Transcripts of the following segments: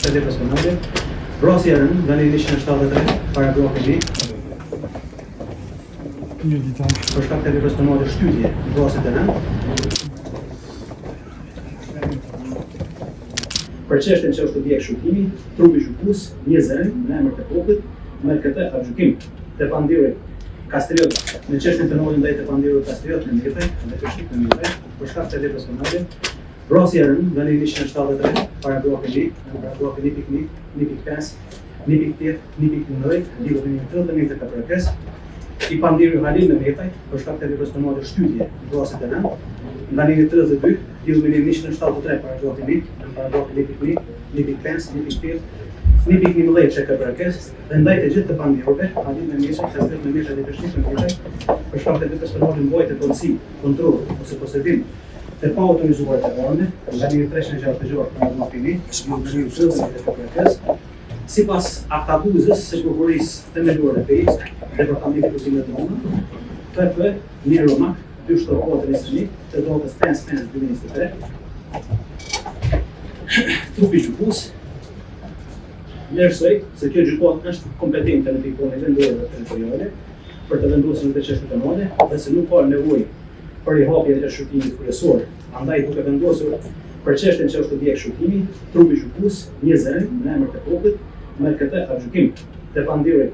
të veprës penale, vrasje e rëndë nga neni 173, paragrafi 1. Mirëdita. Për shkak të veprës penale shtytje, vrasje të rëndë. Për çështjen që është objekt shqyrtimi, trupi gjykues, një zëri në emër të popullit, merr këtë aktgjykim të pandehurit Kastriot në çështjen penale ndaj të pandehurit Kastriot Mehmetaj dhe Kreshnik Mehmetaj, për shkak të veprës penale, vrasje e rëndë nga neni 173, paragrafi 1, paragrafi 1.1, 1.5, 1.8, 1.11, lidhur me nenin 31 të KPRK-s, i pandehuri Halil Mehmetaj, për shkak të veprës penale shtytje, vrasje të rëndë, nga neni 32, lidhur me nenin 173, paragrafi 1, paragrafi 1.1, 1.5, 1.8, 1.11 të KPRK-s, dhe ndaj të gjithë të pandehurve, Halil Mehmetaj, Kastriot Mehmetaj dhe Kreshnik Mehmetaj, për shkak të veprës penale mbajtje pronësi, kontroll ose posedim të paautorizuar të armëve, nga neni 366 paragrafi 1, lidhur me nenin 31 të KPRK-s, sipas aktakuzës së Prokurorisë Themelore të Pejës, Departamentit për Krime të Rënda, PP 1 Romak 27421 të datës 5-5-2023, trupi gjykues vlerësoi se kjo gjykatë është kompetente në pikëpamje vendore dhe territoriale për të vendosur në këtë çështje penale dhe se nuk ka nevojë për rihapjen e shqyrtimit kryesor. Andaj duke vendosur për çështjen që është objekt shqyrtimi, trupi gjykues, një zëri në emër të popullit, merr këtë aktgjykim të pandehurit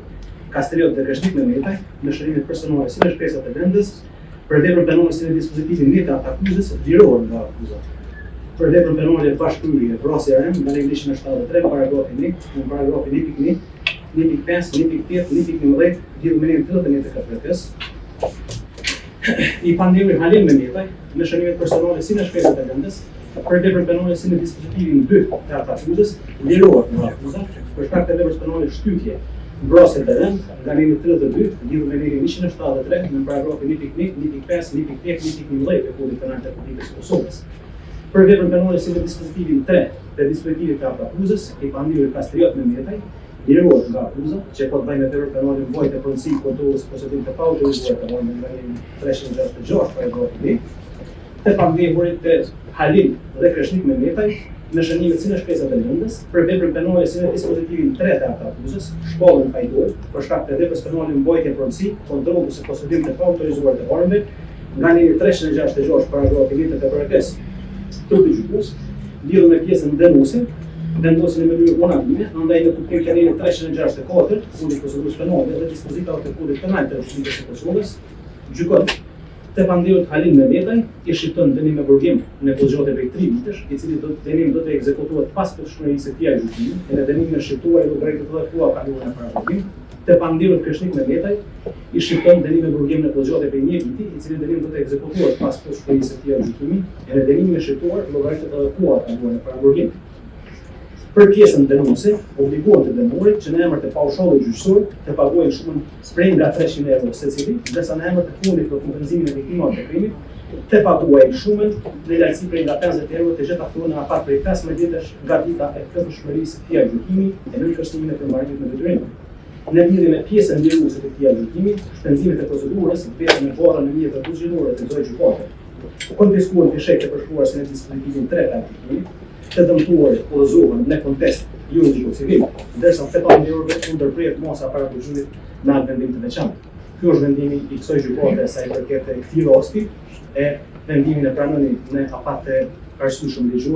Kastriot dhe Kreshnik Mehmetaj, në shënimet personale si në shkresat e lëndës, për veprën penale si në dispozitivin një të aktakuzës, lirohen nga akuza. Për veprën penale bashkëkryerje, vrasje e rëndë, nga neni 173, paragrafi 1, në paragrafi 1.1, 1.5, 1.8, 1.11, lidhur me nenin 31 të KPRK-s. I pandehuri Halil Mehmetaj, në shënimet personale si në shkresat e lëndës, për veprën penale si në dispozitivin 2 të aktakuzës, lirohet nga akuza për shkak të veprës penale shtytje, vrasje të rëndë, nga neni 32, lidhur me nenin 173, në paragrafin 1.1, 1.5, 1.8, 1.11 të Kodit Penal të Republikës së Kosovës. Për veprën penale si në dispozitivin 3 të dispozitivit të aktakuzës, i pandehuri Kastriot Mehmetaj, lirohet nga akuza, që ka të bëjë me veprën penale mbajtje pronësi, kontroll ose posedim të paautorizuar të armëve nga neni 366 paragrafi 1, të pandehurit Halil dhe Kreshnik Mehmetaj, në shënimet si në shkresat e lëndës, për veprën penale si në dispozitivin 3 të aktakuzës, shpallen fajtor, për shkak të veprës penale mbajtje pronësi, kontroll ose posedim të paautorizuar të armëve, nga neni 366 paragrafi 1 të KPRK-s. Trupi gjykues, lidhur me pjesën dënuese, vendosi në mënyrë unanime, andaj në kuptim të nenit 364, Kodit të Procedurës Penale dhe dispozitave të Kodit Penal të Republikës së Kosovës, gjykon të pandehurit Halil Mehmetaj i shqipton dënim me burgim në kohëzgjatje prej 3 vitesh, i cili do dënim do të ekzekutohet pas plotshmërisë së këtij aktgjykimi, e në dënimin e shqiptuar i llogaritet edhe koha e kaluar në paraburgim. Të pandehurit Kreshnik Mehmetaj i shqipton dënim me burgim në kohëzgjatje prej 1 viti, i cili dënim do të ekzekutohet pas plotshmërisë së këtij aktgjykimi, e në dënimin e shqiptuar llogaritet edhe koha e kaluar në paraburgim. Për pjesën dënuese, obligohen të dënuarit që në emër të paushallit gjyqësor të paguajnë shumën prej nga 300 euro secili, ndërsa në emër të fondit për kompensimin e viktimave të krimit, të paguajnë shumën në lartësi prej nga 50 euro të gjitha këto në afat prej 15 ditësh nga dita e plotshmërisë së këtij aktgjykimi e nën kërcënimin e përmbarimit me detyrim. Në lidhje me pjesën liruese të këtij aktgjykimi, shpenzimet e procedurës mbeten në barrën e mjeteve buxhetore të kësaj gjykate. U konfiskuan fishekë të përshkruar si në dispozitivin 3 të aktgjykimit, të dëmtuarit udhëzohen në kontest juridiko civil, ndërsa të pandehurve u ndërprehet masa e paraburgimit me atë vendim të veçantë. Ky është vendimi i kësaj gjykate sa i përket këtij rasti, e vendimin e pranoni në afat të arsyeshëm ligjor.